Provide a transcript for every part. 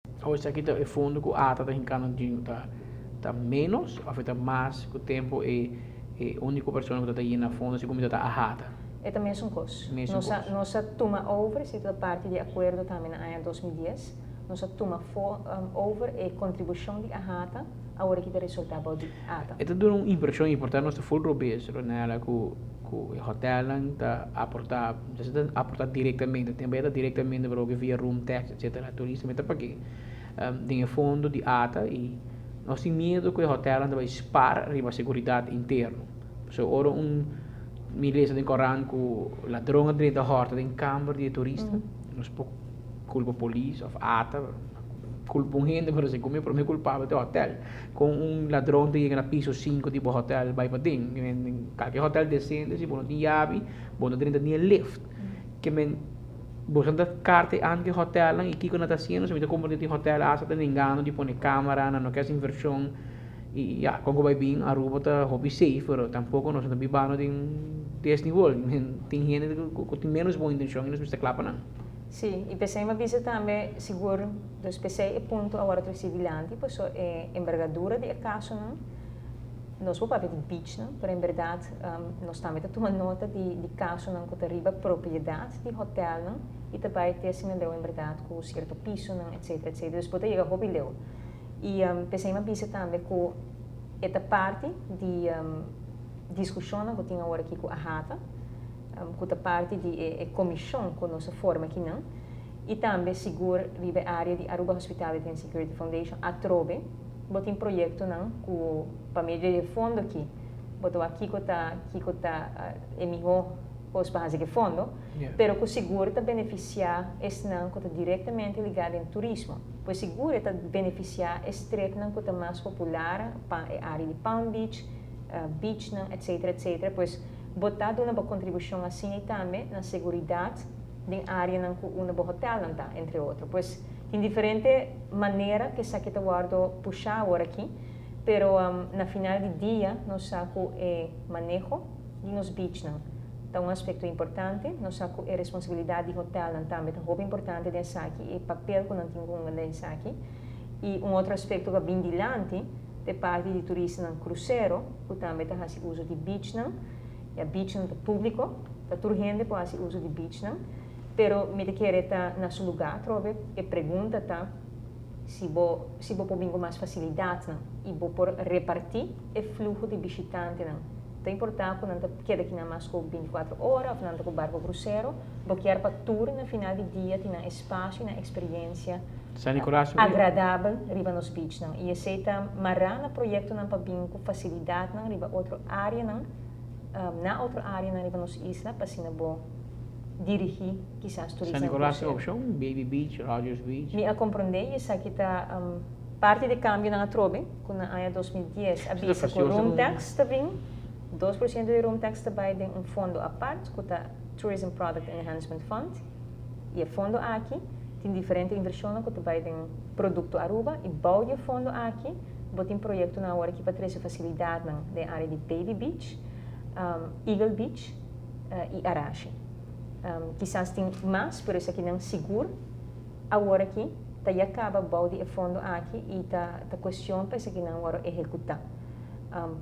Awor esaki ta e fondo ku ata ta hinka na djingo ta ta menos of e ta mas ku tempo e e uniko persona ku ta ta yena fondo si kuminsa ta ahata? E ta mesun kos. Mesun Nos a kos. nos a tuma over, esei ta parti di akuerdo tambe na aña 2010, nos a tuma fo over e kontribushon di ahata, awor aki ta resulta bou di ata. E ta duna un impreshon i por ta nos ta ful robes, Ronella, ku ku e hotelnan ta aporta, no ta aporta directamente, tin beta directamente pero hopi via room tax etcetera, turista mester pag'é den e fondo di ata y nos tin miedo cu e hotelnan ta bay spar riba seguridad interno, pasobra ora un mi lesa den corant cu ladron a drenta horta den camber di e turista, nos por culpa polis of ata, culpa un hende pero segun mi e prome culpabel ta e hotel. Kon un ladron ta yega na piso sinku di bo hotel bai paden? Kalke hotel desente si bo no tin yabi bo no drenta ni e lift. Ke men boso ta karta e anke hotelnan i kiko nan ta hasiendo? So mi ta komprende tin hotel asta ta nengando di pone kamera nan no ke hasi invershon i ya kon ku bai bin Aruba ta hopi safe pero tampoko nos no ta bibando den Disney World. Tin hende ku tin menos bon intenshon i nos mester kla pa nan. Sí, i p'esei mi a bisa tambe sigur. Dus p'esei e punto a wòrdu trese dilanti, paso e embergadura di e kasonan, nos por papia di beachnan, pero en bèrdat nos tambe ta tuma nota di di kasonan ku ta riba propiedat di hotèlnan i ta bai te asina leu en bèrdat ku sierto pisonan etsetera etsetera. Dus bo ta yega hopi leu. I p'esei mi a bisa tambe ku e ta parti di diskushonnan ku tin awor aki ku AHATA, ku ta parti di e komishon ku nos a forma akinan. I tambe sigur riba e área di Aruba Hospitality and Security Foundation atrobe bo tin proyektonan ku pa medio di e fondo aki bo ta wak kiko ta kiko ta e mihó kos pa hasi ku e fondo, pero ku sigur ta benefisiá esnan ku ta direktamente ligá den turismo. Pues sigur e ta benefisiá e strepnan ku ta mas popular pa e área di Palm Beach, beachnan etcetera etcetera. Pues bo ta duna bo kontribushon asina i tambe na seguridat. Den areanan cu unda bo hotelnan ta, entre otro. Pues tin diferente manera cu esaki ta wordo pusha awor aki, pero na final di dia nos sa cu e maneho di nos beachnan ta un aspecto importante, nos sa cu e responsabilidad di hotelnan tambe ta hopi importante den esaki, e papel cu nan tin cu hunga den esaki. Y un otro aspecto cu a bin dilanti ta e parti di turistanan crucero cu tambe ta haci uso di beachnan, ya beachnan ta publico. Ta tur hende por hasi uso di beachnan, pero mi ta kere ta na su lugá atrobe. E pregunta ta si bo si bo por bin ku mas fasilidatnan i bo por repartí e fluho di bishitantenan. Ta importá ku nan ta keda kinan mas ku 24 ora òf nan ta ku barko krusero, bo kier pa tur na final di dia tin nan espasio i nan eksperiensia San Nicolas agradabel riba nos beachnan. I esei ta mará na proyektonan pa bin ku fasilidatnan riba otro áreanan. Na otro areanan riba nos isla pa asina bo dirigi kisas San turistanan Nicolas e crucero. opcion, Baby Beach, Rogers Beach. Mi a comprende y esaki ta parti di cambionan atrobe cu na aña 2010 a Esaki ta bisa cu fastioso room con. tax ta bin, 2% di room tax ta bay den un fondo apart cu ta Tourism Product Enhancement Fund y e fondo aki tin diferente inversionnan cu ta bay den producto Aruba y bou di e fondo aki Bo tin proyektonan awor aki pa trese fasilidatnan den área di Baby Beach, Eagle Beach i Arashi. Kisas tin mas, pero esakinan sigur awor aki ta ya kaba bou di e fondo aki i ta ta kuestion pa esakinan wòrdu ehekutá.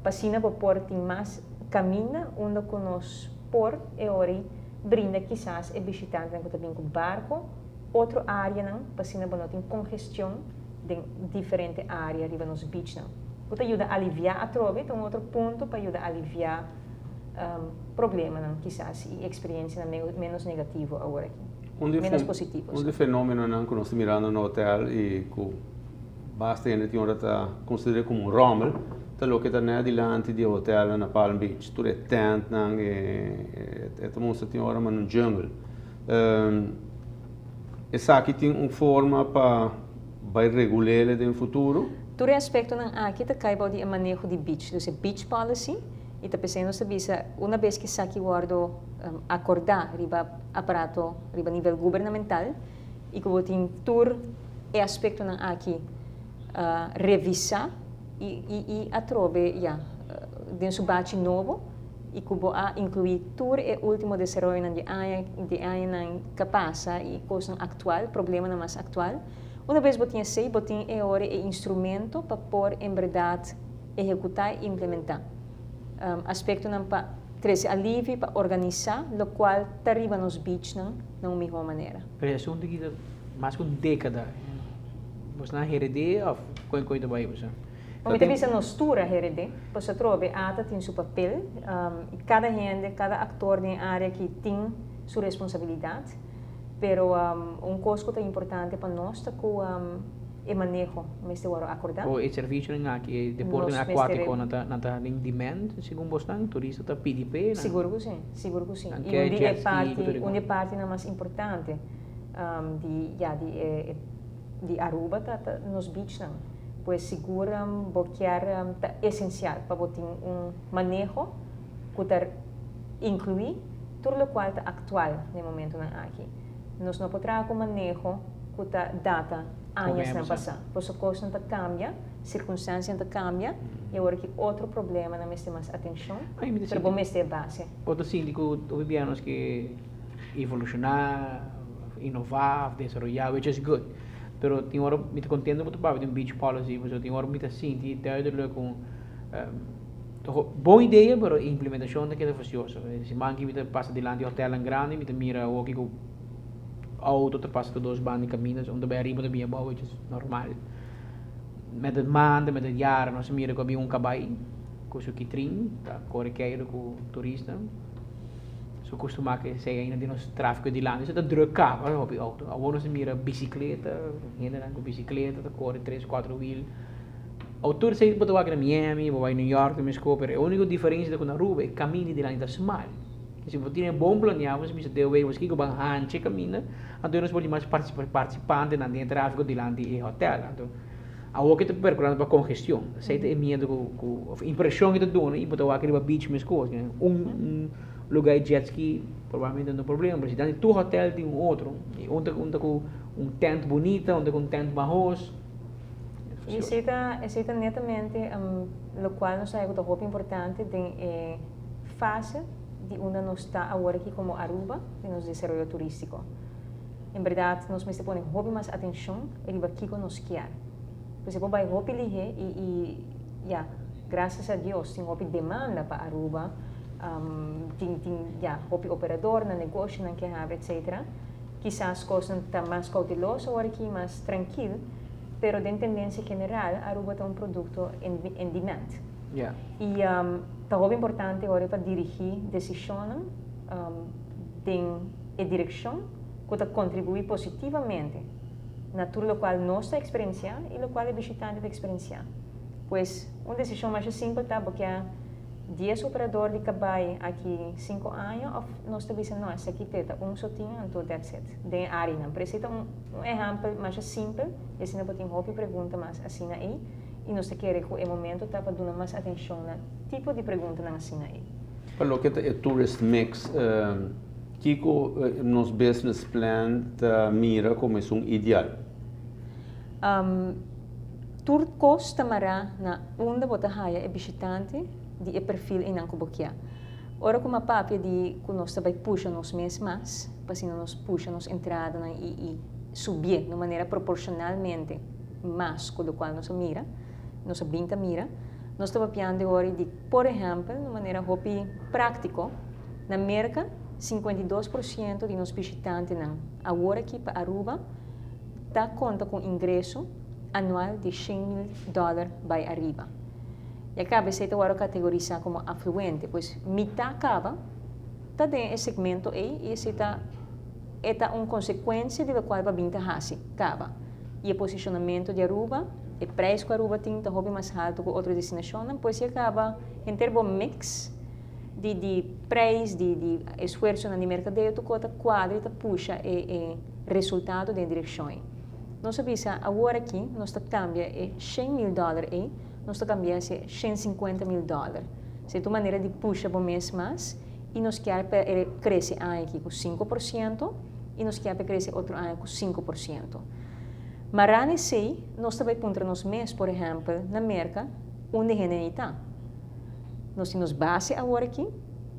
Pa asina bo por tin mas kaminda unda ku nos por e ora ei brinda kisas e bishitantenan ku ta bin ku barko otro áreanan pa asina bo no tin kongestion den diferente área riba nos beachnan. Ku ta yuda aliviá atrobe ta un otro punto pa yuda aliviá problemanan kisas i eksperiencianan ménos negativo awor aki. Ménos positivo. Un di fenómenonan ku nos ta mirando na hotel i ku basta hende tin ora ta konsider'é komo un ròmel ta loke ta nèt dilanti di e hotelnan na Palm Beach. Tur e tèntnan, e ta mustra tin ora manera un jungle. Esaki tin un forma pa bai regul'ele den futuro? Tur e aspektonan aki ta kai bou di e maneho di beach, dus e beach policy, i ta p'esei nos ta bisa una bes ku esaki wòrdu akordá riba aparato riba nivel gubernamental i ku bo tin tur e aspektonan aki revisá i i atrobe ya den su bachi nobo. i ku bo a inkluí tur e último desaroyonan di aña di añanan ka pasa i kosnan aktual, problemanan mas aktual. Unabes bo tin esey, bo tin e ora e instrumento pa por en berdad ehecuta y implementa aspectonan pa trece alivio y pa organisa locual ta riba nos beachnan na un miho manera. Pero e asunto aki ta mas cu un decada. Bosnan a hered'é of con e ta bay boso? Bo mi ta bisa nos tur a hered'é, pasobra atrobe ata tin su papel y cada hende, cada actor den e area aki tin su responsabilidad. Pero un cos cu ta importante pa nos ta cu e maneho mester worde acorda. O e servicionan aki, e deportenan acuatico nan ta nan ta den demand segun bosnan? Turista ta pidi p'e? Sigur cu si, sigur cu si. Y un di e parti, un di e partinan mas importante di ya di e di Aruba ta ta nos beachnan. Pues sigur bo kier ta esencial pa bo tin un maneho cu ta inclui tur locual ta actual na e momentonan aki. Nos no por traha cu maneho cu ta data añasnan pasa. Pasobra cosnan ta cambia, circunstancianan ta cambia y awor aki otro problemanan mester mas atencion, pero bo mester e base. Bo ta sinti cu hopi bia nos ke evoluciona, innova, desaroya, which is good. Pero tin ora mi ta contento cu bo ta papia di un beach policy, pasobra tin ora mi ta sinti duidelijk cu Bon idea pero e implementacion ta keda facioso. E siman aki mi ta pasa dilanti hotelnan grandi mi ta mira awoki cu auto ta pasa tur dos banda di caminda un ta bay ariba un ta bin abao which is normal. Met het maanden met het jaren nos a mira cu a bin un cabay cu su kitrin ta core keiro cu turista. Su costuma cu esey ainda den nos trafico dilanti so ta druk caba hopi auto. Awor nos a mira bicicleta hendenan cu bicicleta ta core tres cuatro wiel. Autor esei bo ta wak na Miami, bo bai New York ta mes koper. E úniko diferensia ta ku na Aruba e kaminda di dilanti ta smal. Si bo tin e bon planeá bo bisa deo wei bo kiko ban hancha e kaminda, anto nos por tin mas partisipantenan den e tráfiko dilanti e hotèl. Anto awor ke ta perkurando pa kongestion. Esei ta e miedu ku ku òf impreshon ku ta duna i bo ta wak riba beach meskos. Un lugá e jet ski probablemente no ta un problema, pero si dilanti tur hotèl tin un otro i un ta un ta ku un tènt bunita, un ta ku un tènt mahos. Y esey ta, esey ta netamente locual nos sabi cu ta hopi importante den e fase di unda nos ta awor aki como Aruba den nos desaroyo turistico. En berdad nos mester pone hopi mas atencion riba kico nos kier. Pues e por bay hopi lihe y y ya, gracias a Dios tin hopi demanda pa Aruba, tin tin ya hopi operadornan, negoshonan ke habri etcetera. Kisas kosnan ta mas kouteloso awor aki, mas trankil, pero den tendensia general Aruba ta un produkto en demand. I ta hopi importante awor pa dirigí desishonnan den e direkshon ku ta kontribuí positivamente na tur lokual nos ta eksperensiá i lokual e bishitante ta eksperensiá. Pues un desishon masha simpel ta bo ke 10 operador di cabai aki 5 aña of nos ta bisa no esaki te ta un so tin anto that's it den e areanan pero esey ta un un ehempel masha simpel y asina bo tin hopi pregunta mas asina ey y nos ta kere cu e momento ta pa duna mas atencion na tipo di preguntanan asina ey. Pa loke ta e tourist mix kico nos business plan ta mira como esun ideal? Tur kos ta mará na unda bo ta haya e bishitante di e perfil einan ku bo kia. Ora ku mi a papia di ku nos ta bai pusha nos mes mas, pa asina nos pusha nos entradanan i i subié na un manera proporshonalmente mas ku lokual nos a mira, nos a bin ta mira, nos ta papiando e ora di, por ehèmpel, na un manera hopi práktiko, na Merka 52% di nos bishitantenan awor aki pa Aruba ta konta ku un ingreso anual di 100,000 dòler bai ariba. Ya kaba esei ta wòrdu kategorisá komo afluente, pues mitá kaba ta den e segmento ei i esei ta e ta un konsekuensia di lokual bo a bin ta hasi kaba. I e posishonamentu di Aruba, e preis ku Aruba tin ta hopi mas haltu ku otro destinashonnan, pues ya kaba henter bo mix di di preis, di di esfuersonan di merkadeo tur kos ta kuadra i ta pusha e e resultado den e direkshon ei. Nos a bisa awor aki nos ta kambia e 100,000 dòler ei, nos ta kambia esei 150,000 dòler. Esei ta un manera di pusha bo mes mas i nos kier pa e krese aña aki ku 5% i nos kier pa e krese otro aña ku 5%. Mará na esei nos ta bai puntra nos mes, por ehèmpel, na Merka unda e hende ei ta. Nos tin nos base awor aki,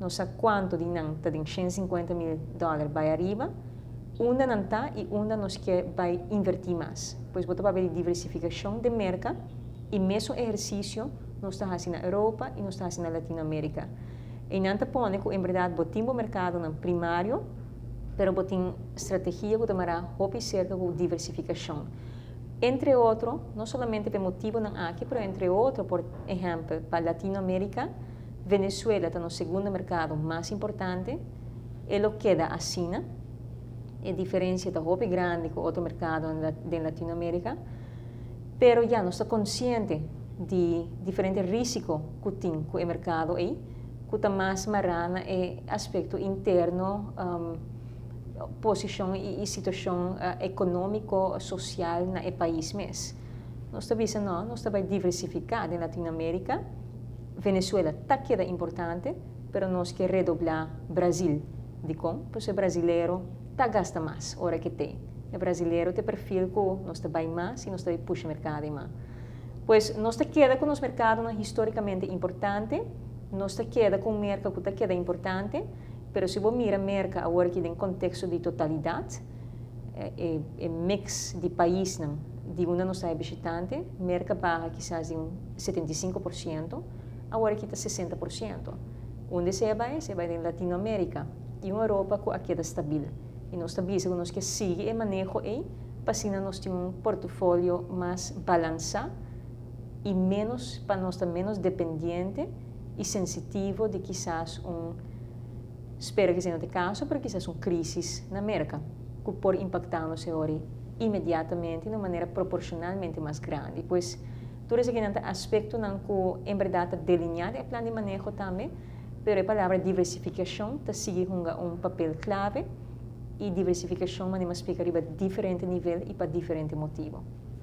nos sa kuantu di nan ta den 150,000 dòler bai ariba. Unda nan ta i unda nos ke bai invertí mas. Pues bo ta papia di diversifikashon den Merka i mesun ehersisio nos ta hasi na Europa i nos ta hasi na Latinoamérika. Einan ta pone ku en berdat bo tin bo merkadonan primario, pero bo tin strategia ku ta mará hopi serka ku diversifikashon. Entre otro, no solamente pa e motibonan aki, pero entre otro, por ehèmpel, pa Latinoamérika, Venezuela ta nos segundo merkado mas importante. E lo keda asina. E diferencia ta hopi grandi cu otro mercadonan den Latinoamerica. Pero ya nos ta consciente di diferente risico cu tin cu e mercado ey, cu ta mas mará na e aspecto interno, posicion y situacion economico, social na e pais mes. Nos ta bisa no, nos ta bay diversifica den Latinoamerica. Venezuela ta keda importante. Pero nos ke redoblá Brazil. Dikon? Pasobra e brazilero ta gasta mas ora ke te. E brazilero ta e perfil ku nos ta bai mas i nos ta bai pusha merkado ei mas. Pues nos ta keda ku nos merkadonan histórikamente importante, nos ta keda ku un merka ku ta keda importante, pero si bo mira merka awor aki den konteksto di totalidat, e e mix di paisnan di unda nos ta e bishitante, merka baha kisas di un 75%, Awor aki ta 60%. Unda esei a bai? Esei a bai den Latinoamerica i un Europa ku a keda stabil. I nos ta bisa ku nos ke sigui e maneho ei pa asina nos tin un portofolio mas balansá i ménos pa nos ta ménos dependiente i sensitivo di kisas un, spera ku esei no ta e kaso, pero kisas un krísis na Merka ku por impaktá nos e ora ei inmediatamente i na un manera proporshonalmente mas grandi. Pues. Tur esakinan ta aspektonan ku en bèrdat ta delineá den e plan di maneho tambe, pero e palabra diversifikashon ta sigui hunga un papel klave i diversifikashon manera mi a splika riba diferente nivel i pa diferente motibu.